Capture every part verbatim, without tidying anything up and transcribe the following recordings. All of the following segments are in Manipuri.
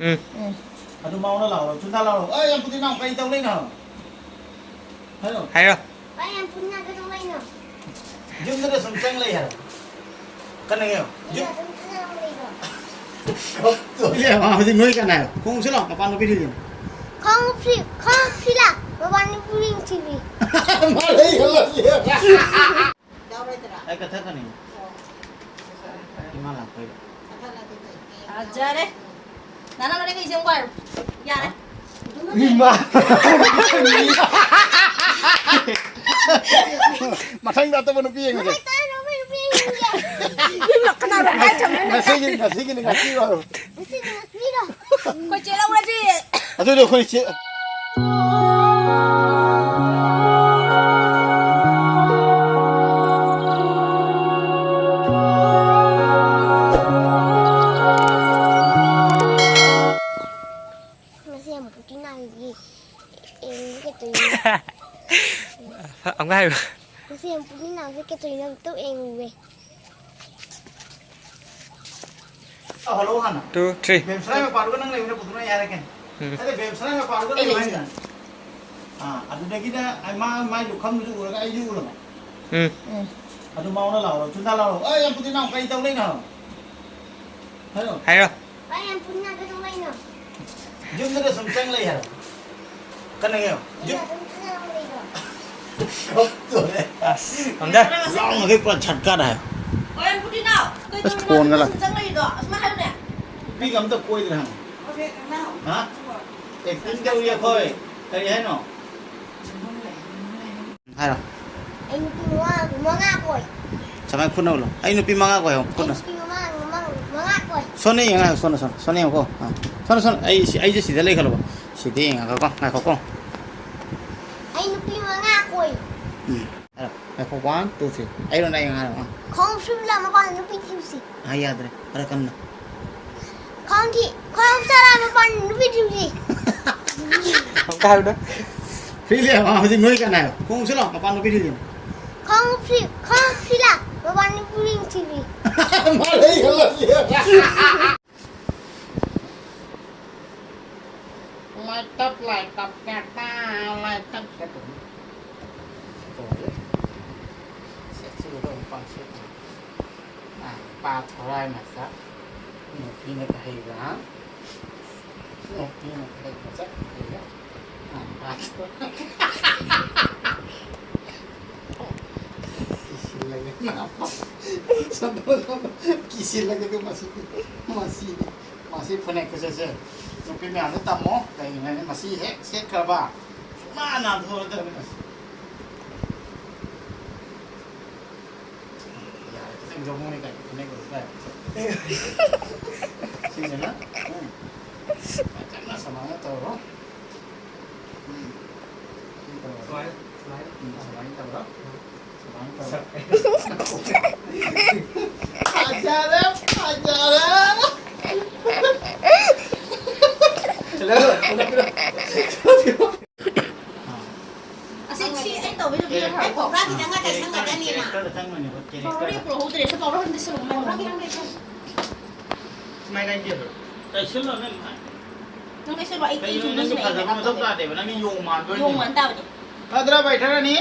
ꯎꯝ꯫ ꯎꯝ꯫ ꯑꯗꯨ ꯃꯉꯣꯟꯗ ꯂꯥꯎꯔꯣ, ꯆꯨꯟꯗꯥ ꯂꯥꯎꯔꯣ꯫ "ꯑꯦ, ꯌꯥꯝ ꯄꯨꯗꯤ ꯅꯥꯎ ꯀꯔꯤ ꯇꯧ ꯂꯩꯅꯣ?" ꯍꯥꯏꯔꯣ꯫ ꯍꯥꯏꯔꯣ꯫ "ꯑꯦ, ꯌꯥꯝ ꯄꯨꯗꯤ ꯅꯥꯎ ꯀꯔꯤ ꯇꯧ ꯂꯩꯅꯣ?" ꯌꯨꯝꯗꯗ ꯁꯨꯝ ꯆꯪ ꯂꯩ ꯍꯥꯏꯕ꯫ ꯀꯟꯅ ꯌꯦꯡꯉꯣ꯫ ꯌꯨꯝ-, ꯌꯨꯝꯗ ꯑꯗꯨꯝ ꯆꯪ ꯂꯩꯕ꯫ ꯏꯕꯦꯝꯃ, ꯍꯧꯖꯤꯛ ꯅꯣꯏ ꯀꯅꯥ ꯍꯥꯏꯕ? ꯈꯣꯡꯎꯞꯁꯤ ꯂꯥꯎ, ꯃꯄꯥꯟ ꯅꯨꯄꯤ ꯊꯤꯜꯂꯤꯅꯣ꯫ ꯈꯣꯡꯎꯞꯁꯤ, ꯈꯣꯡꯎꯞꯁꯤ ꯂꯥꯎ, ꯃꯄꯥꯟ ꯅꯨꯄꯤ ꯊꯤꯜꯂꯤ꯫ ꯃꯥ ꯂꯩ ꯈꯜꯂꯁꯤ꯫ ꯑꯩ ꯀꯠꯊꯠꯀꯅꯤ꯫ ꯏꯃꯥ ꯂꯥꯛꯄꯩꯗ꯫ ꯐꯖꯔꯦ꯫ ꯅꯅꯥꯎ ꯅꯅꯦ ꯀꯩ ꯌꯦꯡꯉꯨ ꯍꯥꯏꯔꯣ? ꯌꯥꯔꯦ꯫ ꯏꯃꯥ꯫ ꯃꯊꯪꯗ ꯑꯇꯣꯞꯄ ꯅꯨꯄꯤ ꯌꯦꯡꯉꯁꯦ꯫ ꯉꯁꯤꯒꯤ, ꯉꯁꯤꯒꯤꯅꯤ, ꯉꯁꯤ ꯑꯣꯏꯔꯣ꯫ ꯑꯩꯈꯣꯏ ꯆꯦ ꯂꯧꯔꯁꯤ꯫ ꯑꯗꯨꯗꯤ ꯑꯩꯈꯣꯏ ꯆꯦ꯫ ꯉꯁꯤ ꯌꯥꯝ ꯄꯨꯛꯅꯤꯡ ꯅꯥꯔꯤꯌꯦ꯫ ꯌꯦꯡꯉꯨꯒꯦ ꯇꯧꯔꯤꯅꯦ꯫ ꯑꯃꯨꯛꯀ ꯍꯥꯏꯌꯨ꯫ ꯉꯁꯤ ꯌꯥꯝ ꯄꯨꯛꯅꯤꯡ ꯅꯥꯕꯁꯦ ꯀꯩꯗꯧꯔꯤꯅꯣ ꯑꯝꯇ ꯌꯦꯡꯉꯨꯒꯦ꯫ ꯍꯜꯂꯣ ꯍꯥꯟꯅ꯫ Two, three. ꯕꯦꯝꯁꯅꯥꯏ ꯃꯄꯥꯗꯨꯒ ꯅꯪ ꯂꯩꯃꯤꯟꯅ ꯄꯨꯊꯣꯛꯅ ꯌꯥꯔꯦ ꯀꯩꯅꯣ꯫ ꯎꯝ꯫ ꯑꯗ ꯕꯦꯝꯁꯅꯥꯏ ꯃꯄꯥꯗꯨꯒ ꯑꯩ ꯂꯩꯃꯤꯟꯅ ꯂꯩꯃꯤꯟꯅ꯫ ꯑꯥ, ꯑꯗꯨꯗꯒꯤꯗ ꯑꯩ ꯃꯥ, ꯃꯥꯏ ꯂꯨꯈꯝꯗꯨꯁꯨ ꯎꯔꯒ ꯑꯩꯁꯨ ꯎꯔꯕ꯫ ꯎꯝ꯫ ꯎꯝ꯫ ꯑꯗꯨ ꯃꯉꯣꯟꯗ ꯂꯥꯎꯔꯣ, ꯆꯨꯟꯗꯥ ꯂꯥꯎꯔꯣ꯫ "ꯑꯦ, ꯌꯥꯝ ꯄꯨꯗꯤ ꯅꯥꯎ ꯀꯔꯤ ꯇꯧ ꯂꯩꯅꯣ?" ꯍꯥꯏꯔꯣ꯫ ꯍꯥꯏꯔꯣ꯫ ꯚꯥꯏ, ꯌꯥꯝ ꯄꯨꯟꯅ ꯀꯩꯗꯧ ꯂꯩꯅꯣ? ꯌꯨꯝꯗꯨꯗ ꯁꯨꯝ ꯆꯪ ꯂꯩ ꯍꯥꯏꯕ꯫ ꯀꯟꯅ ꯌꯦꯡꯉꯣ꯫ ꯌꯨꯝ-, ꯌꯨꯝꯗ ꯑꯗꯨꯝ ꯆꯪ ꯂꯩꯕ꯫ ꯁꯣꯛꯇꯣꯔꯦ꯫ ꯑꯁ, ꯉꯝꯗꯦ꯫ ꯂꯥꯎꯅꯈꯩ ꯄꯨꯔꯥ ꯁꯠꯀꯥꯔ ꯍꯥꯏ꯫ ꯚꯥꯏ, ꯌꯥꯝ ꯄꯨꯟꯅ ꯀꯩꯗꯧ ꯑꯁ, ꯂꯩꯅꯣ? ꯐꯣꯟꯒ ꯂꯥꯛ-, ꯁꯨꯝ ꯆꯪ ꯂꯩꯗꯣ? ꯑꯁꯨꯃꯥꯏ ꯍꯥꯏꯌꯨꯅꯦ꯫ ꯅꯨꯄꯤꯒ ꯑꯝꯇ ꯀꯣꯏꯗ꯭ꯔꯦ ꯍꯥꯏꯕ꯫ ꯍꯥ? Acting ꯇꯧꯔꯤ ꯑꯩꯈꯣꯏ꯫ ꯀꯔꯤ ꯍꯥꯏꯅꯣ? ꯍꯥꯏꯔꯣ꯫ ꯑꯩ ꯅꯨꯄꯤ ꯃꯉꯥ, ꯃꯉꯥ ꯀꯣꯏ꯫ ꯁꯨꯃꯥꯏꯅ ꯈꯨꯠꯅ ꯎꯠꯂꯣ꯫ "ꯑꯩ ꯅꯨꯄꯤ ꯃꯉꯥ ꯀꯣꯏ" ꯍꯥꯏꯌꯣ, ꯑꯩ ꯈꯨꯠꯅ꯫ ꯅꯨꯄꯤ ꯃꯉꯥ, ꯃꯉꯥ, ꯃꯉꯥ ꯀꯣꯏ꯫ ꯁꯣꯝꯗ ꯌꯦꯡꯉꯣ ꯍꯥꯏꯌꯣ, ꯁꯣꯝꯗ, ꯁꯣꯝꯗ꯫ ꯁꯣꯝꯗ ꯌꯦꯡꯉꯣꯀꯣ꯫ ꯑꯥ꯫ ꯁꯣꯝꯗ, ꯁꯣꯝꯗ꯫ ꯑꯩ ꯁꯤ-, ꯑꯩꯁꯦ ꯁꯤꯗ ꯂꯩ ꯈꯜꯂꯣꯕ꯫ ꯁꯤꯗ ꯌꯦꯡꯉꯒꯀꯣ꯫ ꯉꯥꯏꯈꯣꯀꯣ꯫ ꯑꯩ ꯅꯨꯄꯤ ꯃꯉꯥ ꯀꯣꯏ꯫ ꯎꯝ꯫ ꯍꯥꯏꯔꯣ꯫ ꯉꯥꯏꯈꯣ, one, two, three꯫ ꯑꯩꯔꯣ ꯅꯪ ꯌꯦꯡꯉꯣ ꯍꯥꯏꯔꯣ꯫ ꯑꯥ꯫ ꯈꯣꯡꯎꯞ ꯁꯨꯞꯂ ꯃꯄꯥꯟꯗ ꯅꯨꯄꯤ ꯊꯤꯔꯨꯁꯤ꯫ ꯑꯥ, ꯌꯥꯗ꯭ꯔꯦ꯫ ꯈꯔ ꯀꯟꯅ꯫ ꯈꯣꯡꯎꯞ ꯊꯤ-, ꯈꯣꯡꯎꯞ ꯁꯨꯞꯂ ꯃꯄꯥꯟꯗ ꯅꯨꯄꯤ ꯊꯤꯔꯨꯁꯤ꯫ ꯑꯃꯨꯛꯀ ꯍꯥꯏꯌꯨꯅꯦ꯫ ꯐ꯭ꯔꯤꯂꯤ ꯍꯥꯏꯕ ꯍꯧꯖꯤꯛ ꯅꯣꯏ ꯀꯅꯥ ꯍꯥꯏꯕ? ꯈꯣꯡꯎꯞ ꯁꯨꯞꯂ ꯃꯄꯥꯟ ꯅꯨꯄꯤ ꯊꯤꯔꯨꯁꯤ꯫ ꯈꯣꯡꯎꯞ ꯁꯤ-, ꯈꯣꯡꯎꯞ ꯁꯨꯞꯂ ꯃꯄꯥꯟ ꯅꯨꯄꯤ ꯊꯤꯔꯨꯁꯤ꯫ ꯃꯥ ꯂꯩ ꯈꯜꯂꯁꯤ꯫ ꯂꯥꯏꯇꯞ, ꯂꯥꯏꯇꯞ, ꯀꯦꯇꯥ, ꯂꯥꯏꯇꯞ, ꯀꯦꯇꯥ꯫ ꯇꯧꯔꯦ꯫ ꯁꯦꯠꯆꯤꯜꯂꯒ ꯑꯃꯨꯛ ꯄꯥꯡꯁꯦꯠ꯫ ꯑꯥ, ꯄꯥ ꯊꯣꯔꯥꯏ ꯃꯆꯥ꯫ ꯅꯨꯄꯤꯅ ꯍꯩꯕ, ꯍꯥ? ꯅꯨꯄꯤꯅ ꯍꯩꯕ ꯆꯠ ꯍꯩꯕ꯫ ꯑꯥ, ꯄꯥ ꯊꯣꯔꯥꯏ꯫ ꯀꯤꯁꯤꯜꯂꯒ ꯅꯥꯕ꯫ ꯁꯣꯝꯗ, ꯁꯣꯝꯗ꯫ ꯀꯤꯁꯤꯜꯂꯒ ꯃꯁꯤꯗꯤ, ꯃꯁꯤꯗꯤ꯫ ꯃꯁꯤ ꯐꯅꯦꯛ ꯈꯨꯆꯠꯁꯦ ꯅꯨꯄꯤ ꯃꯌꯥꯝꯗ ꯇꯝꯃꯣ꯫ ꯀꯩꯒꯤꯅꯣ ꯍꯥꯏꯗꯤ ꯃꯁꯤ ꯍꯦꯛ ꯁꯦꯠꯈ꯭ꯔꯕ ꯁꯨꯡꯅꯥ ꯅꯥꯟꯊꯣꯛꯑꯔꯣꯏꯗꯕꯅꯤ ꯃꯁꯤ꯫ ꯌꯥꯔꯦ, ꯈꯤꯇꯪ ꯌꯧꯅꯤꯡꯉꯦ ꯀꯥꯏ ꯐꯅꯦꯛ ꯑꯣꯏꯔꯁꯨ ꯀꯥꯏ꯫ ꯁꯤꯁꯤꯅ, ꯎꯝ, ꯐꯖꯅ ꯁꯨꯃꯥꯏꯅ ꯇꯧꯔꯣ꯫ ꯎꯝ꯫ ꯁꯤ ꯇꯧꯔꯣ꯫ ꯁꯨꯃꯥꯏꯅ, ꯁꯨꯃꯥꯏꯅ꯫ ꯎꯝ, ꯁꯨꯃꯥꯏꯅ ꯇꯧꯔꯣ꯫ ꯐꯖꯔꯦ, ꯐꯖꯔꯦ꯫ ꯑꯁꯤ ꯁꯤ ꯑꯩ ꯇꯧꯕꯩꯗꯣ ꯄꯤꯔꯛꯈ꯭ꯔꯣ꯫ ꯑꯩ ꯄꯥꯎꯗꯥꯔ ꯈꯤꯇꯪꯒ ꯇꯩꯁꯟꯒꯗꯕꯅꯤꯅ꯫ ꯄꯥꯎꯗꯥꯔꯗꯤ ꯄꯨꯔꯛꯍꯧꯗ꯭ꯔꯦ꯫ ꯁꯤ ꯄꯥꯎꯗꯥꯔ ꯈꯤꯇꯪ ꯇꯩꯁꯜꯂꯨ꯫ ꯁꯨꯃꯥꯏꯅ ꯇꯩꯁꯜꯂꯣ꯫ ꯅꯪ ꯇꯩꯁꯜꯂꯣ, ꯑꯩ ꯀꯩꯅꯣ, ꯏꯁꯤꯡꯗꯣ ꯅꯪꯁꯨ ꯁꯤꯗ ꯑꯩ ꯐꯖꯕ ꯀꯩꯅꯣ ꯃꯊꯧ ꯇꯧꯒꯦ꯫ ꯇꯥꯗꯦꯕ, ꯅꯪꯗꯤ ꯌꯣꯡ ꯃꯥꯟꯗꯣꯏꯅꯦ꯫ ꯌꯣꯡ ꯃꯥꯟ ꯇꯥꯕꯅꯦ꯫ ꯐꯗ꯭ꯔꯥ ꯕꯩꯊꯔꯥꯅꯤ?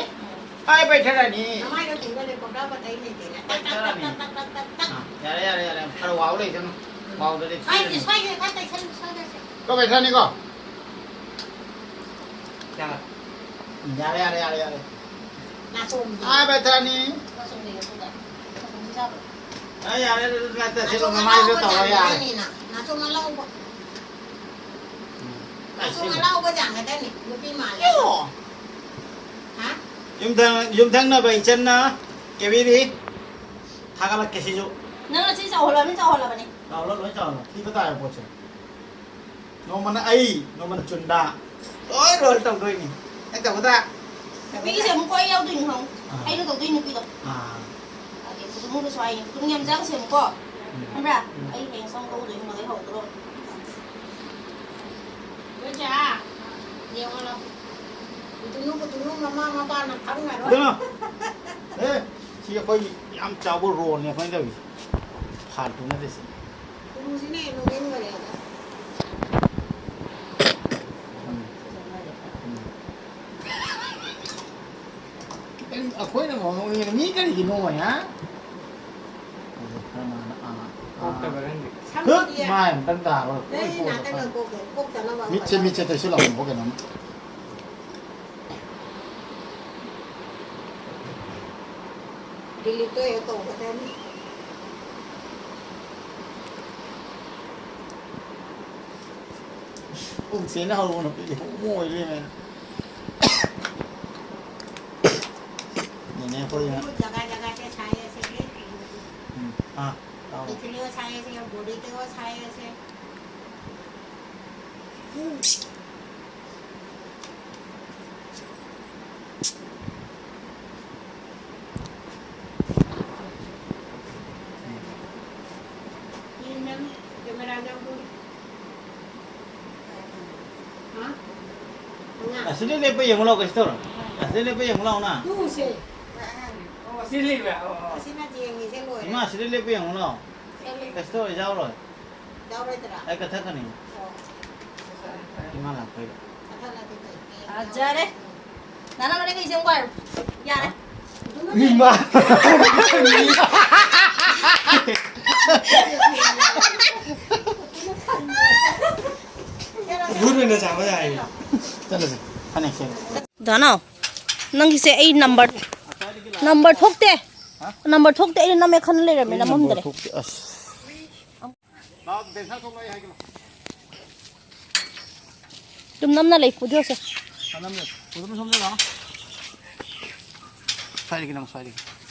ꯑꯩ ꯕꯩꯊꯔꯥꯅꯤ꯫ ꯅꯃꯥꯏꯗꯣ ꯊꯤꯡꯒꯜꯂꯦ, ꯄꯥꯎꯗꯥꯔ ꯄꯣꯠ ꯑꯩ ꯂꯩꯇꯦꯅꯦ꯫ ꯇꯛ, ꯇꯛ, ꯇꯛ, ꯇꯛ, ꯇꯛ, ꯇꯛ꯫ ꯑꯥ, ꯌꯥꯔꯦ, ꯌꯥꯔꯦ, ꯌꯥꯔꯦ꯫ ꯈꯔ ꯋꯥꯎ ꯂꯩꯖꯅꯨ꯫ ꯋꯥꯎꯗꯗꯤ ꯁ꯭ꯋꯥꯏꯁꯦ, ꯊꯤꯔꯅꯤ꯫ ꯁ꯭ꯋꯥꯏꯁꯦ ꯈꯔ ꯇꯩꯁꯜꯂꯨ, ꯁ꯭ꯋꯥꯏꯗꯁꯦ꯫ ꯀꯣ ꯕꯩꯊꯔꯥꯅꯤꯀꯣ? ꯌꯥꯔꯦ, ꯌꯥꯔꯦ, ꯌꯥꯔꯦ, ꯌꯥꯔꯦ꯫ ꯅꯥꯆꯣꯝꯗꯤ꯫ ꯑꯥ, ꯕꯩꯊꯔꯥꯅꯤ꯫ ꯅꯥꯆꯣꯝꯗꯤ ꯑꯗꯨꯗ꯫ ꯅꯥꯆꯣꯝꯗꯤ ꯆꯥꯕ꯭ꯔꯣ? ꯑꯥ, ꯌꯥꯔꯦ, ꯑꯗꯨ ꯅꯠꯇꯦ, ꯁꯤ ꯅꯥꯆꯣꯝ ꯅꯃꯥꯏꯗꯣ ꯑꯂꯥꯎꯕ ꯇꯧꯔꯣ, ꯌꯥꯔꯦ꯫ ꯆꯥꯡꯗꯅꯤꯅ꯫ ꯅꯥꯆꯣꯝ ꯑꯂꯥꯎꯕ꯫ ꯎꯝ꯫ ꯅꯥꯆꯣꯝ ꯑꯂꯥꯎꯕ ꯆꯥꯡꯗꯅꯤ, ꯅꯨꯄꯤ ꯃꯥꯜꯂꯦ꯫ ꯌꯣ! ꯍꯥ? ꯌꯨꯝꯊꯪ-, ꯌꯨꯝꯊꯪꯅꯕ ꯏꯆꯟꯅ ꯀꯦꯕꯤꯔꯤ꯫ ꯊꯥꯒꯠꯂꯛꯀꯦ ꯁꯤꯁꯨ꯫ ꯅꯪꯅ ꯁꯤ ꯆꯥꯎꯍꯜꯂꯕꯅꯤ, ꯆꯥꯎꯍꯜꯂꯕꯅꯤ꯫ ꯆꯥꯎꯍꯜꯂꯣ, ꯂꯣꯏ ꯆꯥꯎꯍꯜꯂꯣ꯫ ꯊꯤꯕ ꯇꯥꯔꯦ ꯄꯣꯠꯁꯦ꯫ ꯅꯣꯡꯃꯅ ꯑꯩ, ꯅꯣꯡꯃꯅ ꯆꯨꯟꯗꯥ꯫ ꯂꯣꯏ ꯔꯣꯜ ꯇꯧꯗꯣꯏꯅꯤ꯫ ꯑꯩ ꯇꯧꯒꯗ꯭ꯔꯥ? ꯅꯨꯄꯤꯒꯤꯁꯦ ꯑꯃꯨꯛꯀꯣ ꯑꯩ ꯌꯥꯎꯗꯣꯏꯅꯤ, ꯈꯪꯉꯨ꯫ ꯑꯥ꯫ ꯑꯩꯅ ꯇꯧꯗꯣꯏ ꯅꯨꯄꯤꯗꯣ꯫ ꯑꯥ꯫ ꯑꯗꯩ ꯈꯨꯗꯨꯝꯒꯁꯨ ꯍꯥꯏꯅꯤ꯫ ꯈꯨꯗꯨꯝ ꯌꯥꯝ ꯆꯥꯒꯁꯦꯕꯀꯣ꯫ ꯎꯝ꯫ ꯈꯪꯕ꯭ꯔꯥ? ꯎꯝ꯫ ꯑꯩ ꯍꯌꯦꯡ ꯁꯝ ꯀꯛꯎꯗꯣꯏꯅꯤ, ꯃꯗꯩ ꯍꯧꯗꯣꯔꯕꯅꯤ꯫ ꯂꯣꯏꯆꯥ, ꯌꯦꯡꯉꯣ ꯂꯥꯎ꯫ ꯀꯨꯇꯨꯅꯨ, ꯀꯨꯇꯨꯅꯨ ꯃꯃꯥ ꯃꯄꯥꯅ ꯈꯪꯉꯔꯣꯏ꯫ ꯑꯗꯨꯅ, ꯑꯦ, ꯁꯤ ꯑꯩꯈꯣꯏꯒꯤ ꯌꯥꯝ ꯆꯥꯎꯕ ꯔꯣꯜꯅꯦ ꯑꯩꯈꯣꯏꯅ ꯇꯧꯔꯤꯁꯦ꯫ ꯐꯥꯜꯇꯨ ꯅꯠꯇꯦ ꯁꯤ꯫ ꯀꯨꯇꯨꯅꯨꯁꯤꯅ ꯍꯦꯟꯅ ꯅꯣꯛꯅꯤꯡꯈꯔꯦ꯫ ꯅꯣꯛꯅꯤꯡꯉꯦ꯫ ꯃꯤ ꯀꯔꯤꯒꯤꯅꯣ, ꯍꯥ? ꯀꯣꯛꯇꯕ ꯅꯪꯗꯤ꯫ ꯍꯛ! ꯁꯝꯗꯤ ꯃꯥꯏ ꯑꯝꯇꯪ ꯇꯥꯔꯣ꯫ ꯅꯪ ꯅꯥꯇꯪꯅ ꯀꯣꯛꯇꯦ꯫ ꯀꯣꯛꯇꯅꯕ ꯃꯤꯠꯁꯦ, ꯃꯤꯠꯁꯦ ꯇꯩꯁꯜꯂꯛꯑꯣ ꯀꯩꯅꯣꯝ꯫ ꯗꯤꯂꯤꯠꯇꯣ ꯍꯦꯛ ꯇꯧꯒꯗꯕꯅꯤ꯫ ꯄꯨꯛꯁꯦꯅ ꯍꯧꯔꯛꯑꯣ ꯅꯨꯄꯤꯗꯤ ꯍꯣꯃꯣ ꯑꯣꯏ ꯂꯩꯔꯝꯃꯦ꯫ ꯅꯦꯅꯦ ꯑꯩꯈꯣꯏꯅ ꯖꯒꯥ ꯖꯒꯥꯁꯦ ꯁꯥꯏ ꯑꯁꯤꯒꯤ꯫ ꯎꯝ꯫ ꯑꯥ, ꯇꯥꯎꯔꯣ꯫ ꯄꯤꯊ꯭ꯔꯤꯑꯣ ꯁꯥꯏ ꯑꯁꯤ, ꯕꯣꯗꯤꯇꯦꯑꯣ ꯁꯥꯏ ꯑꯁꯤ꯫ ꯑꯁꯤꯗ ꯂꯦꯞꯄ ꯌꯦꯡꯉꯨ ꯂꯥꯎ, ꯀꯩꯁꯨ ꯇꯧꯔꯣꯏ꯫ ꯑꯁꯤꯗ ꯂꯦꯞꯄ ꯌꯦꯡꯉꯨ ꯂꯥꯎꯅ꯫ ꯇꯨꯁꯦ꯫ ꯑꯣ, ꯁꯤ ꯂꯩꯕ? ꯑꯣ, ꯑꯣ꯫ ꯑꯁꯤꯅ ꯌꯦꯡꯉꯤꯁꯦ ꯂꯣꯏꯔꯦ꯫ ꯏꯃꯥ, ꯑꯁꯤꯗ ꯂꯦꯞꯄ ꯌꯦꯡꯉꯨ ꯂꯥꯎ꯫ ꯆꯠꯂꯦ꯫ ꯀꯩꯁꯨ ꯇꯧꯔꯣꯏ, ꯌꯥꯎꯔꯣꯏ꯫ ꯌꯥꯎꯔꯣꯏꯗ꯭ꯔꯥ? ꯑꯩ ꯀꯛꯊꯠꯀꯅꯤ꯫ ꯑꯣ꯫ ꯏꯃꯥ ꯂꯥꯛꯄꯩꯗ꯫ ꯀꯛꯊꯠꯂꯗꯤ ꯐꯩ꯫ ꯐꯖꯔꯦ꯫ ꯅꯅꯥꯎ ꯂꯣꯏꯅ ꯀꯩꯁꯦ ꯑꯃꯨꯛ ꯍꯥꯏꯔꯣ꯫ ꯌꯥꯔꯦ꯫ ꯏꯃꯥ! ꯚꯨꯠ ꯑꯣꯏꯅ ꯆꯥꯕ ꯌꯥꯏꯌꯦ꯫ ꯆꯠꯂꯁꯦ꯫ ꯐꯅꯦꯛ ꯁꯦꯠꯂꯦ꯫ ꯗꯥꯅꯥꯎ, ꯅꯪꯒꯤꯁꯦ ꯑꯩ ꯅꯝꯕꯔ, ꯅꯝꯕꯔ ꯊꯣꯛꯇꯦ꯫ ꯍꯥ? ꯅꯝꯕꯔ ꯊꯣꯛꯇꯦ, ꯑꯩꯅ ꯅꯝꯃꯦ ꯈꯟ ꯂꯩꯔꯝꯃꯦ, ꯑꯩ ꯅꯝꯕꯔ ꯅꯝꯃꯝꯗ꯭ꯔꯦ꯫ ꯊꯣꯛꯇꯦ, ꯑꯁ꯫ ꯂꯥꯛꯑꯣ, ꯗꯦꯁꯥ ꯊꯣꯛꯂꯛꯑꯣ, ꯑꯩ ꯍꯥꯏꯒꯦ ꯂꯥꯛꯑꯣ꯫ ꯇꯨꯝ ꯅꯝꯅ ꯂꯩ, ꯄꯨꯊꯣꯛꯁꯦ꯫ ꯁꯣꯝꯗ ꯂꯥꯛꯑꯣ꯫ ꯁ꯭ꯋꯥꯏꯗꯒꯤ ꯅꯝꯃꯣ, ꯁ꯭ꯋꯥꯏꯗꯒꯤ꯫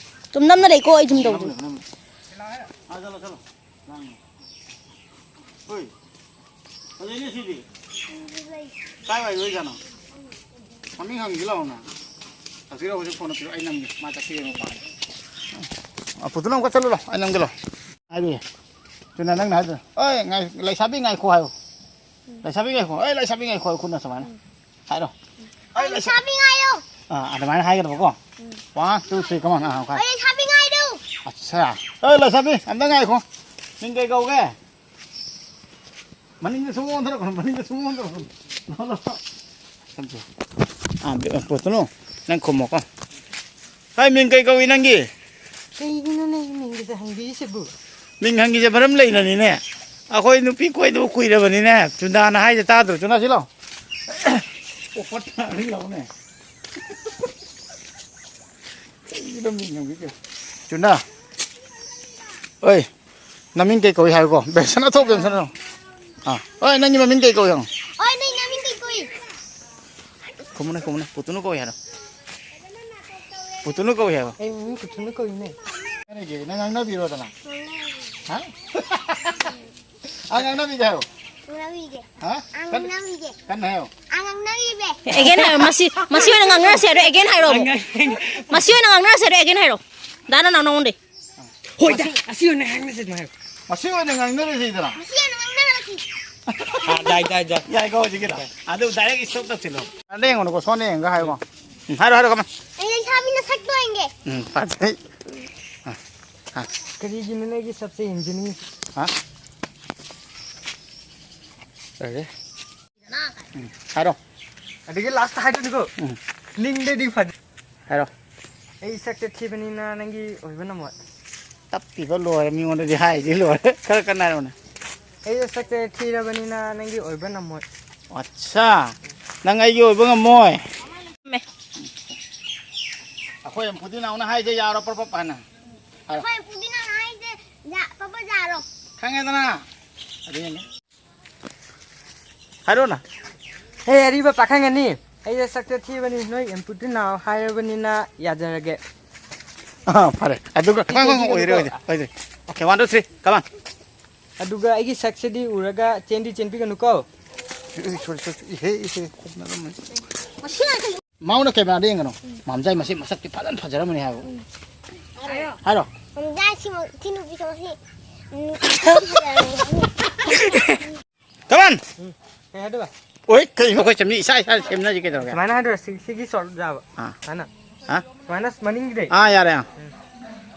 ꯇꯨꯝ ꯅꯝꯅ ꯂꯩꯀꯣ, ꯑꯩ ꯁꯨꯝ ꯅꯝꯃꯣ, ꯇꯧꯗꯣꯏꯅꯦ꯫ ꯅꯝꯃꯣ, ꯅꯝꯃꯣ꯫ ꯑꯥ, ꯆꯠꯂꯣ, ꯆꯠꯂꯣ꯫ ꯂꯥꯡꯅꯨ꯫ ꯍꯣꯏ꯫ ꯐꯖꯩꯅꯦ ꯁꯤꯗꯤ꯫ ꯀꯥꯏ ꯋꯥꯏ ꯑꯣꯏꯖꯥꯠꯅꯣ? ꯃꯃꯤꯡ ꯍꯪꯒꯦ ꯂꯥꯛꯑꯣꯅ꯫ ꯑꯁꯤꯔ ꯍꯧꯖꯤꯛ ꯐꯣꯟ ꯄꯤꯔꯣ, ꯑꯩ ꯅꯝꯒꯦ꯫ ꯃꯥ ꯆꯠꯈꯤꯕ ꯃꯄꯥꯟ꯫ ꯑ, ꯄꯨꯇꯨꯅ ꯑꯃꯨꯛꯀ ꯆꯠꯂꯨ ꯂꯥꯎ, ꯑꯩ ꯅꯝꯒꯦ ꯂꯥꯎ꯫ ꯍꯥꯏꯔꯤꯌꯦ꯫ ꯆꯨꯝꯅ ꯅꯪꯅ ꯍꯥꯏꯗꯣ꯫ "ꯑꯣꯏ, ꯉꯥꯏ-, ꯂꯩꯁꯥꯕꯤ ꯉꯥꯏꯈꯣ" ꯍꯥꯏꯌꯣ꯫ ꯂꯩꯁꯥꯕꯤ ꯉꯥꯏꯈꯣ꯫ "ꯑꯣꯏ, ꯂꯩꯁꯥꯕꯤ ꯉꯥꯏꯈꯣ" ꯍꯥꯏꯌꯣ, ꯈꯨꯠꯅ ꯁꯨꯃꯥꯏꯅ꯫ ꯍꯥꯏꯔꯣ꯫ "ꯑꯣꯏ, ꯂꯩꯁꯥ-" "ꯂꯩꯁꯥꯕꯤ ꯉꯥꯏꯌꯣ"꯫ ꯑꯥ, ꯑꯗꯨꯃꯥꯏꯅ ꯍꯥꯏꯒꯗꯕꯀꯣ꯫ ꯎꯝ꯫ One, two, three, come on. ꯑꯥ, ꯍꯥꯏ꯫ "ꯑꯣꯏ, ꯂꯩꯁꯥꯕꯤ ꯉꯥꯏꯔꯣ"꯫ ꯑꯠꯁꯥ꯫ "ꯑꯣꯏ, ꯂꯩꯁꯥꯕꯤ, ꯑꯝꯇ ꯉꯥꯏꯈꯣ꯫ ꯃꯤꯡ ꯀꯩ ꯀꯧꯒꯦ?" ꯃꯅꯤꯡꯗ ꯁꯨꯝ ꯑꯣꯟꯊꯣꯔꯛꯀꯅꯨ, ꯃꯅꯤꯡꯗ ꯁꯨꯝ ꯑꯣꯟꯊꯣꯔꯛꯀꯅꯨ꯫ ꯂꯥꯎ, ꯂꯥꯎ, ꯂꯥꯎ꯫ ꯑꯥ, ꯄꯨꯇꯨꯅꯨ, ꯅꯪ ꯈꯨꯝꯃꯣꯀꯣ꯫ ꯍꯥꯏ, ꯃꯤꯡ ꯀꯩ ꯀꯧꯏ ꯅꯪꯒꯤ? ꯀꯩꯒꯤꯅꯣꯅꯦ ꯃꯤꯡꯒꯁꯦ ꯍꯪꯕꯤꯔꯤꯁꯤꯕꯨ? ꯃꯤꯡ ꯍꯪꯉꯤꯁꯦ ꯃꯔꯝ ꯂꯩꯅꯅꯤꯅꯦ꯫ ꯑꯩꯈꯣꯏ ꯅꯨꯄꯤ ꯀꯣꯏꯗꯕ ꯀꯨꯏꯔꯕꯅꯤꯅꯦ꯫ ꯆꯨꯟꯗꯥꯅ ꯍꯥꯏꯁꯦ ꯇꯥꯗ꯭ꯔꯣ? ꯆꯨꯟꯗꯥ, ꯁꯤ ꯂꯥꯎ꯫ ꯑꯣꯐꯔ ꯇꯥꯔꯤ ꯂꯥꯎꯅꯦ꯫ ꯀꯩꯒꯤꯅꯣ ꯃꯤꯡ ꯍꯪꯕꯤꯔꯤꯁꯦ? ꯆꯨꯟꯗꯥ꯫ ꯑꯣꯏ꯫ ꯅꯃꯤꯡ ꯀꯩ ꯀꯧꯏ ꯍꯥꯏꯌꯨꯀꯣ? ꯕꯦꯝꯁꯟ ꯊꯣꯛ, ꯕꯦꯝꯁꯟ꯫ ꯑꯥ꯫ ꯍꯣꯏ, ꯅꯪꯒꯤ ꯃꯃꯤꯡ ꯀꯩ ꯀꯧꯏ ꯍꯪꯉꯣ? ꯍꯣꯏ, ꯅꯪ ꯅꯃꯤꯡ ꯀꯩ ꯀꯧꯏ? ꯈꯨꯝꯃꯨꯅꯦ, ꯈꯨꯝꯃꯨꯅꯦ꯫ ꯄꯨꯇꯨꯅ ꯀꯧꯏ ꯍꯥꯏꯔꯣ꯫ ꯄꯨꯇꯨꯅ ꯀꯧꯏ ꯍꯥꯏꯕ꯫ ꯑꯩ ꯃꯃꯤꯡ ꯄꯨꯇꯨꯅ ꯀꯧꯏꯅꯦ꯫ ꯀꯔꯤꯒꯤ? ꯅꯪ ꯉꯥꯡꯅꯕꯤꯔꯣꯗꯅ꯫ ꯍꯥ? ꯑ, ꯉꯥꯡꯅꯕꯤꯒꯦ ꯍꯥꯏꯌꯣ꯫ ꯉꯥꯡꯅꯕꯤꯒꯦ꯫ ꯍꯥ? ꯑ, ꯀꯟ-, ꯉꯥꯡꯅꯕꯤꯒꯦ꯫ ꯀꯟꯅ ꯍꯥꯏꯌꯣ꯫ ꯑ, ꯉꯥꯡꯅꯕꯤꯒꯦ꯫ ꯑꯦꯒꯦꯟ ꯍꯥꯏꯔꯣ꯫ ꯃꯁꯤ, ꯃꯁꯤ ꯑꯣꯏꯅ ꯉꯥꯡꯅꯔꯁꯦ ꯍꯥꯏꯔꯣ, ꯑꯦꯒꯦꯟ ꯍꯥꯏꯔꯣ ꯑꯃꯨꯛ꯫ ꯃꯁꯤ ꯑꯣꯏꯅ ꯉꯥꯡꯅꯔꯁꯦ ꯍꯥꯏꯔꯣ, ꯑꯦꯒꯦꯟ ꯍꯥꯏꯔꯣ꯫ ꯗꯥ ꯅꯅꯥꯎ ꯅꯉꯣꯟꯗꯩ꯫ ꯍꯣꯏꯗ, ꯑꯁꯤ ꯑꯣꯏꯅ ꯉꯥꯡꯅꯁꯦ ꯑꯗꯨꯃꯥꯏꯅ ꯍꯥꯏꯌꯣ꯫ ꯃꯁꯤ ꯑꯣꯏꯅ ꯉꯥꯡꯅꯔꯁꯤꯗꯅ꯫ ꯃꯁꯤ ꯑꯣꯏꯅ ꯉꯥꯡꯅꯔꯁꯤ꯫ ꯑꯥ, ꯌꯥꯏ, ꯌꯥꯏ, ꯌꯥꯏ꯫ ꯌꯥꯏꯀꯣ, ꯍꯧꯖꯤꯛꯀꯤꯗꯣ꯫ ꯑꯗꯨ ꯗꯥꯏꯔꯦꯛ ꯏꯁꯇꯣꯞ ꯇꯧꯁꯤꯜꯂꯣ꯫ ꯑꯗ ꯌꯦꯡꯉꯨꯅꯨꯀꯣ, ꯁꯣꯝꯗ ꯌꯦꯡꯉꯒ ꯍꯥꯏꯌꯨꯀꯣ꯫ ꯎꯝ, ꯍꯥꯏꯔꯣ, ꯍꯥꯏꯔꯣ, ꯀꯃꯥꯏ? ꯑꯩ ꯂꯩꯁꯥꯕꯤ ꯅꯁꯛꯇꯣ ꯌꯦꯡꯒꯦ꯫ ꯎꯝ, ꯐꯖꯩ꯫ ꯑꯥ, ꯑꯥ꯫ ꯀꯔꯤꯒꯤꯅꯣ ꯅꯣꯏꯒꯤ ꯁꯛꯁꯦ ꯌꯦꯡꯖꯅꯤꯡꯉꯤ? ꯍꯥ? ꯐꯔꯦ꯫ ꯎꯝ, ꯍꯥꯏꯔꯣ꯫ ꯑꯗꯒꯤ ꯂꯥꯁꯇ ꯍꯥꯏꯗꯣꯏꯅꯤꯀꯣ꯫ ꯎꯝ꯫ ꯅꯤꯡꯗꯗꯤ ꯐꯅꯤ꯫ ꯍꯥꯏꯔꯣ꯫ ꯑꯩ ꯁꯛꯁꯦ ꯊꯤꯕꯅꯤꯅ ꯅꯪꯒꯤ ꯑꯣꯏꯕ ꯉꯝꯃꯣꯏ꯫ ꯇꯞꯄꯤꯕ ꯂꯣꯏꯔꯦ, ꯃꯤꯉꯣꯟꯗꯗꯤ ꯍꯥꯏꯗꯤ ꯂꯣꯏꯔꯦ꯫ ꯈꯔ ꯀꯟꯅ ꯍꯥꯏꯔꯣꯅꯦ꯫ ꯑꯩ ꯁꯛꯁꯦ ꯊꯤꯔꯕꯅꯤꯅ ꯅꯪꯒꯤ ꯑꯣꯏꯕ ꯉꯝꯃꯣꯏ꯫ ꯑꯠꯁꯥ, ꯅꯪ ꯑꯩꯒꯤ ꯑꯣꯏꯕ ꯉꯝꯃꯣꯏ? ꯃꯦ꯫ ꯑꯩꯈꯣꯏ ꯑꯝꯄꯨꯗꯤ ꯅꯥꯎꯅ ꯍꯥꯏꯁꯦ ꯌꯥꯔꯣ, ꯄ꯭ꯔꯞ ꯄ꯭ꯔꯞ ꯍꯥꯏꯅ꯫ ꯍꯥꯏꯔꯣ꯫ ꯑꯩꯈꯣꯏ ꯑꯝꯄꯨꯗꯤ ꯅꯥꯎꯅ ꯍꯥꯏꯁꯦ ꯌꯥ-, ꯄ꯭ꯔꯞ ꯄ꯭ꯔꯞ ꯌꯥꯔꯣ꯫ ꯈꯪꯉꯦꯗꯅ? ꯑꯗꯨ ꯌꯦꯡꯒꯦ꯫ ꯍꯥꯏꯔꯣꯅ꯫ ꯍꯦ ꯑꯔꯤꯕ ꯄꯥꯈꯪ ꯑꯅꯤ, ꯑꯩꯁꯦ ꯁꯛꯇ ꯊꯤꯕꯅꯤ, ꯅꯣꯏ ꯑꯦꯝꯄꯨꯇꯤ ꯅꯥꯎ ꯍꯥꯏꯔꯕꯅꯤꯅ ꯌꯥꯖꯔꯒꯦ꯫ ꯑꯥ, ꯐꯔꯦ꯫ ꯑꯗꯨꯒ ꯁꯤ ꯈꯪ ꯈꯪ ꯑꯣꯏꯔꯦ, ꯆꯦꯟꯕꯤꯒꯅꯨꯀꯣ꯫ ꯑꯣꯏꯔꯦ, ꯑꯣꯏꯔꯦ꯫ Okay, one, two, three, come on꯫ ꯑꯗꯨꯒ ꯑꯩꯒꯤ ꯁꯛꯁꯤꯗꯤ ꯎꯔꯒ ꯆꯦꯟꯗꯤ ꯆꯦꯟꯕꯤꯒꯅꯨꯀꯣ꯫ ꯏ, ꯏ, sorry, sorry, ꯏꯍꯦ, ꯏꯍꯦ, ꯈꯣꯛꯅꯔꯝꯃꯦ꯫ ꯃꯁꯤ ꯉꯥꯛꯇ ꯃꯥꯎꯅ ꯀꯦꯃꯦꯔꯥꯗ ꯌꯦꯡꯒꯅꯨ꯫ ꯃꯥꯝꯖꯥꯏ ꯃꯁꯤ ꯃꯁꯛꯇꯤ ꯐꯖꯅ ꯐꯖꯔꯝꯃꯅꯤ ꯍꯥꯏꯕ꯫ ꯍꯥꯏꯔꯣ꯫ ꯍꯥꯏꯔꯣ꯫ ꯃꯥꯝꯖꯥꯏ ꯁꯤ ꯃ-, ꯁꯤ ꯅꯨꯄꯤ ꯊꯣꯛꯁꯤ꯫ ꯎꯝ, ꯐꯖꯔꯝꯃꯅꯤ꯫ Come on! ꯎꯝ, ꯀꯩ ꯍꯥꯏꯗꯣꯏꯕ? ꯑꯣꯏ, ꯀꯩꯅꯣ ꯑꯩꯈꯣꯏ ꯆꯝꯅꯤ ꯏꯁꯥ ꯏꯁꯥꯅ ꯁꯦꯝꯅꯁꯤ ꯀꯩꯗꯧꯔꯒꯦ? ꯁꯨꯃꯥꯏꯅ ꯍꯥꯏꯗꯣꯏꯔꯣ? ꯁꯤ, ꯁꯤꯒꯤ ꯁꯣꯔꯠ ꯌꯥꯕ? ꯑꯥ꯫ ꯁꯨꯃꯥꯏꯅ? ꯑꯥ? ꯁꯨꯃꯥꯏꯅ ꯃꯅꯤꯡꯒꯤꯗꯤ? ꯑꯥ, ꯌꯥꯔꯦ, ꯑꯥ꯫ ꯎꯝ꯫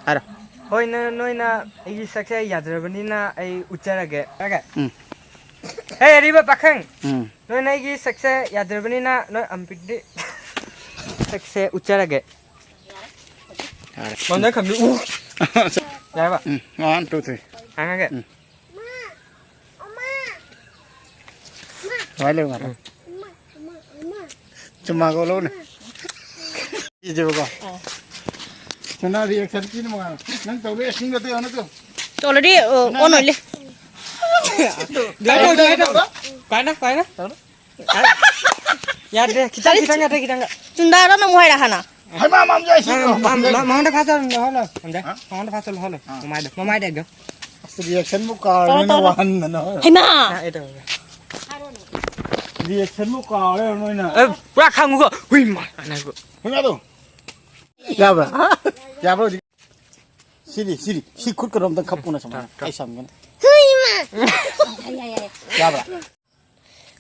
ꯍꯥꯏꯔꯣ꯫ ꯍꯣꯏ, ꯅ-, ꯅꯣꯏꯅ ꯑꯩꯒꯤ ꯁꯛꯁꯦ ꯌꯥꯖꯔꯕꯅꯤꯅ ꯑꯩ ꯎꯠꯆꯔꯒꯦ꯫ ꯌꯥꯔꯒꯦ? ꯎꯝ꯫ ꯍꯦ, ꯑꯔꯤꯕ ꯄꯥꯈꯪ! ꯎꯝ꯫ ꯅꯣꯏꯅ ꯑꯩꯒꯤ ꯁꯛꯁꯦ ꯌꯥꯖꯔꯕꯅꯤꯅ ꯅꯣꯏ ꯑꯝꯄꯤꯗꯤ ꯁꯛꯁꯦ ꯎꯠꯆꯔꯒꯦ꯫ ꯌꯥꯔꯦ꯫ ꯃꯉꯣꯟꯗ ꯈꯪꯗꯦ꯫ ꯎ꯫ ꯌꯥꯔꯕ? ꯎꯝ, one, two, three꯫ ꯍꯥꯡꯉꯒꯦ꯫ ꯎꯝ꯫ ꯀꯃꯥꯏ ꯂꯩꯌꯨ ꯉꯥꯛꯇꯪ꯫ ꯆꯨꯝꯃꯥꯒ ꯂꯧꯅꯦ꯫ ꯁꯤꯁꯦꯕꯀꯣ꯫ ꯑꯥ꯫ ꯁꯅꯥ reaction ꯄꯤꯅ ꯃꯉꯥꯜ꯫ ꯅꯪ ꯇꯧꯔꯦ, acting ꯒ ꯇꯧ, ꯅꯪ ꯇꯧ꯫ Already, ꯑ, ꯁꯅꯥ on ꯅꯪ ꯑꯣꯏꯂꯦ꯫ ꯀꯥꯏꯅ, ꯀꯥꯏꯅ꯫ ꯀꯥꯏꯅ, ꯀꯥꯏꯅ꯫ ꯌꯥꯗ꯭ꯔꯦ, ꯈꯤꯇꯪ, ꯈꯤꯇꯪ ꯌꯥꯗ꯭ꯔꯦ, ꯈꯤꯇꯪꯒ꯫ ꯆꯨꯟꯗꯥꯗ ꯑꯃꯨꯛ ꯍꯥꯏꯔꯛꯑꯣ ꯍꯥꯟꯅ꯫ ꯍꯩꯃꯥ, ꯃꯥꯝꯖꯥꯏ ꯁꯤ ꯃꯥ-, ꯃꯥ-, ꯃꯥꯝꯖꯥꯏ꯫ ꯃꯥ-, ꯃꯉꯣꯟꯗ ꯐꯥ ꯆꯠꯂꯣ, ꯍꯣꯜꯂꯣ, ꯃꯥꯝꯖꯥꯏ꯫ ꯍꯥ? ꯃꯉꯣꯟꯗ ꯐꯥ ꯆꯠꯂꯣ, ꯍꯣꯜꯂꯣ꯫ ꯑꯥ꯫ ꯃꯃꯥꯏꯗ, ꯃꯃꯥꯏꯗ ꯌꯦꯡꯉꯣ꯫ ꯑꯁ, reaction ꯕꯨ ꯀꯥꯎꯔꯦ, ꯇꯧꯔꯣ, ꯅꯣꯏꯅ ꯇꯧꯔꯣ꯫ ꯋꯥꯍꯟꯗꯅ꯫ ꯍꯩꯃꯥ! ꯑꯥ, ꯑꯩ ꯇꯧꯔꯒꯦ꯫ Reaction ꯕꯨ ꯀꯥꯎꯔꯦ, ꯅꯣꯏꯅ꯫ ꯑꯦ, ꯄꯨꯔꯥ ꯈꯥꯡꯉꯨꯀꯣ꯫ ꯍꯨꯏ ꯃꯥ, ꯉꯥꯏꯈꯣ꯫ ꯍꯨꯏ ꯃꯥꯗꯣ꯫ ꯌꯥꯕ꯭ꯔꯥ? ꯌꯥꯕ꯭ꯔꯥ ꯍꯧꯖꯤꯛ? ꯁꯤꯗꯤ, ꯁꯤꯗꯤ, ꯁꯤ ꯈꯨꯠ ꯀꯩꯅꯣꯝꯇꯪ ꯈꯞꯄꯨꯅ ꯁꯨꯃꯥꯏꯅ꯫ ꯇꯧꯔꯣ, ꯇꯧꯔꯣ꯫ ꯑꯩ ꯁꯝꯒꯅꯤ꯫ ꯍꯨꯏ ꯃꯥ! ꯌꯥꯕ꯭ꯔꯥ?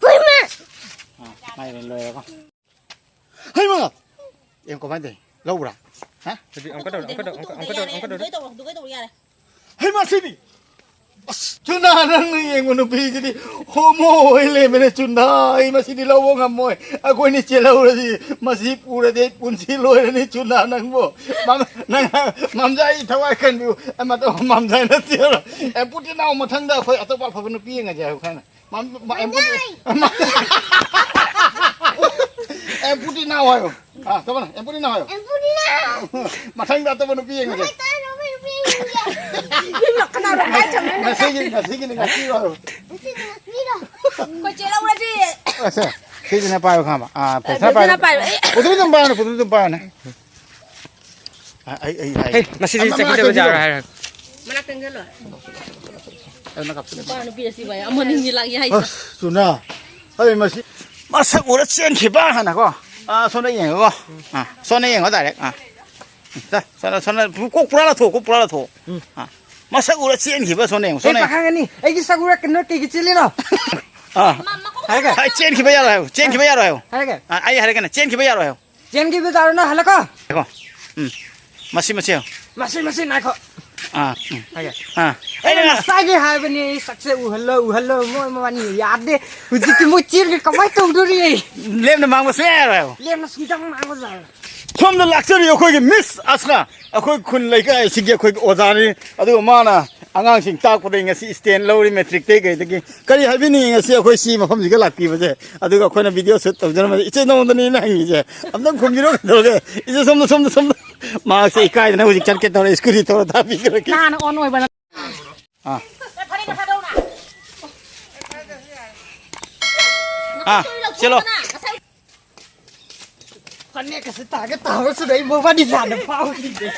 ꯍꯨꯏꯃ! ꯑꯥ, ꯃꯥꯏꯔꯦꯟ ꯂꯣꯏꯔꯦꯀꯣ꯫ ꯍꯩꯃꯥ! ꯑꯦ, ꯀꯃꯥꯏꯅ ꯇꯧꯔꯤ? ꯂꯧꯕ꯭ꯔꯥ? ꯍꯥ? ꯑꯗꯨꯗꯤ ꯑꯃꯨꯛꯀ ꯇꯧꯔꯣ, ꯑꯃꯨꯛꯀ ꯇꯧꯔꯣ, ꯑꯃꯨꯛꯀ ꯇꯧꯔꯣ, ꯑꯃꯨꯛꯀ ꯇꯧꯔꯣ꯫ ꯌꯥꯔꯦ, ꯑꯃꯨꯛꯀ ꯇꯧꯔꯣ꯫ ꯍꯩꯃꯥ, ꯁꯤꯗꯤ! ꯑꯁ, ꯆꯨꯅꯥ, ꯅꯪꯅ ꯌꯦꯡꯕ ꯅꯨꯄꯤꯁꯤꯗꯤ ꯍꯣꯃꯣ ꯑꯣꯏ ꯂꯩꯔꯝꯃꯦꯅꯦ, ꯆꯨꯅꯥ꯫ ꯑꯩ ꯃꯁꯤꯗꯤ ꯂꯧꯕ ꯉꯝꯃꯣꯏ꯫ ꯑꯩꯈꯣꯏꯅꯤ ꯆꯦꯜꯍꯧꯔꯁꯤ꯫ ꯃꯁꯤ ꯄꯨꯔꯗꯤ ꯑꯩ ꯄꯨꯟꯁꯤ ꯂꯣꯏꯔꯅꯤ, ꯆꯨꯅꯥ, ꯅꯪꯕꯨ꯫ ꯃꯝ-, ꯅꯪ ꯃꯝꯖꯥꯏ ꯊꯋꯥꯏ ꯀꯟꯕꯤꯌꯨ꯫ ꯑꯩ ꯃꯇꯧ ꯃꯝꯖꯥꯏ ꯅꯠꯇꯦꯕ꯫ ꯑꯦ, ꯄꯨꯇꯤ ꯅꯥꯎ, ꯃꯊꯪꯗ ꯑꯩꯈꯣꯏ ꯑꯇꯣꯞꯄ ꯑꯐꯕ ꯅꯨꯄꯤ ꯌꯦꯡꯉꯁꯦ ꯍꯥꯏꯌꯨ ꯈꯪꯅ꯫ ꯃꯝ-, ꯃ-, ꯑꯦꯝ ꯄꯨꯇꯤ-, ꯃꯝꯖꯥꯏ! ꯑꯦꯝ ꯄꯨꯇꯤ ꯅꯥꯎ ꯍꯥꯏꯌꯣ꯫ ꯑꯥ, ꯇꯧꯕꯅ, ꯑꯦꯝ ꯄꯨꯇꯤ ꯅꯥꯎ ꯍꯥꯏꯌꯣ꯫ ꯑꯦꯝ ꯄꯨꯇꯤ ꯅꯥꯎ! ꯃꯊꯪꯗ ꯑꯇꯣꯞꯄ ꯅꯨꯄꯤ ꯌꯦꯡꯉꯁꯦ꯫ ꯃꯃꯥꯏ ꯇꯥꯅ ꯑꯩꯈꯣꯏ ꯅꯨꯄꯤ ꯌꯦꯡꯉꯁꯦ꯫ ꯌꯨꯝ ꯂꯥꯛꯀꯅꯥꯔꯣ? ꯉꯁꯤꯒꯤ, ꯉꯁꯤꯒꯤꯅꯤ, ꯉꯁꯤ ꯍꯥꯏꯌꯣ꯫ ꯉꯁꯤꯗꯤ ꯉꯁꯤꯔꯣ? ꯑꯩꯈꯣꯏ ꯆꯦ ꯂꯧꯔꯁꯤ꯫ ꯑꯁꯦ, ꯁꯤꯁꯤꯅ ꯄꯥꯏꯌꯨ ꯈꯪꯉꯕ? ꯑꯥ, ꯑ, ꯄꯩꯁꯥ ꯄꯩꯁꯥ ꯄꯥꯏꯌꯨ꯫ ꯄꯥꯏꯌꯨ꯫ ꯑꯩ ꯄꯨꯊꯨꯝ ꯑꯗꯨꯝ ꯄꯥꯏꯌꯨꯅꯦ, ꯄꯨꯊꯨꯝ ꯑꯗꯨꯝ ꯄꯥꯏꯌꯨꯅꯦ꯫ ꯑ, ꯑꯩ, ꯑꯩ ꯍꯥꯏ꯫ ꯍꯦ, ꯃꯁꯤꯗꯤ ꯑꯃ, ꯑꯃ ꯆꯠꯈꯤꯗꯕ ꯆꯠꯈꯤꯗꯕ꯫ ꯌꯥꯔꯣꯏ ꯍꯥꯏꯔꯣ꯫ ꯃꯅꯥꯛ ꯆꯪꯁꯤꯜꯂꯣ꯫ ꯑꯗꯨꯅ ꯀꯥꯞꯁꯤꯜꯂꯣ꯫ ꯅꯨꯄꯥ ꯅꯨꯄꯤ ꯑꯁꯤ ꯚꯥꯏ, ꯑꯃ ꯑꯅꯤ ꯂꯥꯛꯑꯦ ꯍꯥꯏꯁꯦ꯫ ꯑꯁ, ꯇꯨꯅ꯫ ꯑꯩ ꯃꯁꯤ ꯃꯁꯛ ꯎꯔ ꯆꯦꯟꯈꯤꯕ ꯍꯥꯟꯅꯀꯣ꯫ ꯑꯥ, ꯁꯣꯝꯗ ꯌꯦꯡꯉꯣꯀꯣ꯫ ꯑꯥ, ꯁꯣꯝꯗ ꯌꯦꯡꯉꯣ direct꯫ ꯑꯥ꯫ ꯁꯣꯝꯗ, ꯁꯣꯝꯗ, ꯁꯣꯝꯗ, ꯀꯣꯛ ꯄꯨꯔꯥ ꯂꯧꯊꯣꯛꯑꯣ, ꯀꯣꯛ ꯄꯨꯔꯥ ꯂꯧꯊꯣꯛꯑꯣ꯫ ꯎꯝ꯫ ꯑꯥ꯫ ꯃꯁꯛ ꯎꯔ ꯆꯦꯟꯈꯤꯕ ꯁꯣꯝꯗ ꯌꯦꯡꯉꯣ, ꯑꯩ ꯁꯣꯝꯗ ꯌꯦꯡꯉꯣ꯫ ꯄꯥꯈꯪ ꯑꯅꯤ, ꯑꯩꯒꯤ ꯁꯛ ꯎꯔ ꯀꯩꯅꯣ ꯀꯩꯒꯤ ꯆꯦꯜꯂꯤꯅꯣ? ꯑꯥ꯫ ꯍꯥꯏꯔꯒ? ꯑꯩ ꯆꯦꯟꯈꯤꯕ ꯌꯥꯔꯣꯏ ꯍꯥꯏꯌꯣ, ꯆꯦꯟꯈꯤꯕ ꯌꯥꯔꯣꯏ ꯍꯥꯏꯌꯣ꯫ ꯍꯥꯏꯔꯒ? ꯑꯥ, ꯑꯩ ꯍꯥꯏꯔꯒꯅ ꯆꯦꯟꯈꯤꯕ ꯌꯥꯔꯣꯏ ꯍꯥꯏꯌꯣ꯫ ꯆꯦꯟꯈꯤꯕ ꯌꯥꯔꯣꯏ, ꯅꯪ ꯍꯜꯂꯛꯀꯣ꯫ ꯉꯥꯏꯈꯣ꯫ ꯎꯝ꯫ ꯃꯁꯤ, ꯃꯁꯤ ꯌꯦꯡꯉꯣ꯫ ꯃꯁꯤ, ꯃꯁꯤ ꯉꯥꯏꯈꯣ꯫ ꯑꯥ, ꯎꯝ꯫ ꯍꯥꯏꯒꯦ꯫ ꯑꯥ꯫ ꯑꯩꯅ ꯑꯩꯅ ꯉꯁꯥꯏꯒꯤ ꯍꯥꯏꯕꯅꯤ, ꯑꯩ ꯁꯛꯁꯦ ꯎꯍꯜꯂꯣ, ꯎꯍꯜꯂꯣ, ꯃꯣꯏ ꯃꯕꯥꯅꯤ ꯌꯥꯗꯦ꯫ ꯍꯧꯖꯤꯛꯇꯤ ꯃꯣꯏ ꯆꯦꯟꯒ꯭ꯔꯦ, ꯀꯃꯥꯏ ꯇꯧꯗꯣꯔꯤ ꯑꯩ? ꯂꯦꯝꯅ ꯃꯥꯡꯕ ꯁꯨꯡꯌꯥ ꯌꯥꯔꯣꯏ ꯍꯥꯏꯌꯣ꯫ ꯂꯦꯝꯅ ꯁꯨꯡꯆꯪ ꯃꯥꯡꯕ ꯌꯥꯔꯣꯏ꯫ ꯁꯣꯝꯗ ꯂꯥꯛꯆꯔꯤ ꯑꯩꯈꯣꯏꯒꯤ ꯃꯤꯁ ꯑꯁꯅꯥ, ꯑꯩꯈꯣꯏ ꯈꯨꯟ ꯂꯩꯀꯥꯏ ꯑꯁꯤꯒꯤ ꯑꯩꯈꯣꯏꯒꯤ ꯑꯣꯖꯥꯅꯤ꯫ ꯑꯗꯨꯒ ꯃꯥꯅ ꯑꯉꯥꯡꯁꯤꯡ ꯇꯥꯛꯄꯗꯒꯤ ꯉꯁꯤ ꯁ꯭ꯇꯦꯟ ꯂꯧꯔꯤ, ꯃꯦꯇ꯭ꯔꯤꯛꯇꯒꯤ ꯀꯩꯗꯒꯤ꯫ ꯀꯔꯤ ꯍꯥꯏꯕꯤꯅꯤꯡꯉꯤ ꯉꯁꯤ ꯑꯩꯈꯣꯏ ꯁꯤ ꯃꯐꯝꯁꯤꯒ ꯂꯥꯛꯄꯤꯕꯁꯦ? ꯑꯗꯨꯒ ꯑꯩꯈꯣꯏꯅ ꯚꯤꯗꯤꯑꯣ ꯁꯨꯠ ꯇꯧꯖꯔꯝꯕꯁꯦ, ꯏꯆꯦ ꯅꯉꯣꯟꯗꯅꯦ ꯑꯩꯅ ꯍꯪꯉꯤꯁꯦ, ꯑꯝꯇꯪ ꯈꯨꯝꯕꯤꯔꯣ ꯀꯩꯗꯧꯔꯒꯦ? ꯏꯆꯦ ꯁꯣꯝꯗ, ꯁꯣꯝꯗ, ꯁꯣꯝꯗ꯫ ꯃꯍꯥꯛꯁꯦ ꯏꯀꯥꯏꯗꯅ ꯍꯧꯖꯤꯛ ꯆꯠꯀꯦ ꯇꯧꯔꯦ, ꯁ꯭ꯀꯨꯇꯤ ꯊꯧꯔ ꯊꯥꯕꯤꯈ꯭ꯔꯒꯦ꯫ ꯅꯍꯥꯟ ꯑꯣꯟ ꯑꯣꯏꯕ ꯅꯠꯇ꯭ꯔꯣ? ꯑꯥ꯫ ꯐꯅꯦꯛꯀ ꯊꯥꯗꯧꯅ꯫ ꯑꯥ, ꯆꯦꯜꯂꯣ꯫ ꯐꯅꯦꯛ ꯀꯁꯦ ꯇꯥꯒꯦ ꯇꯥꯕꯁꯨ ꯑꯩ ꯃꯕꯥꯅꯤ ꯂꯥꯟꯅ ꯐꯥꯎꯈꯤꯗꯦ꯫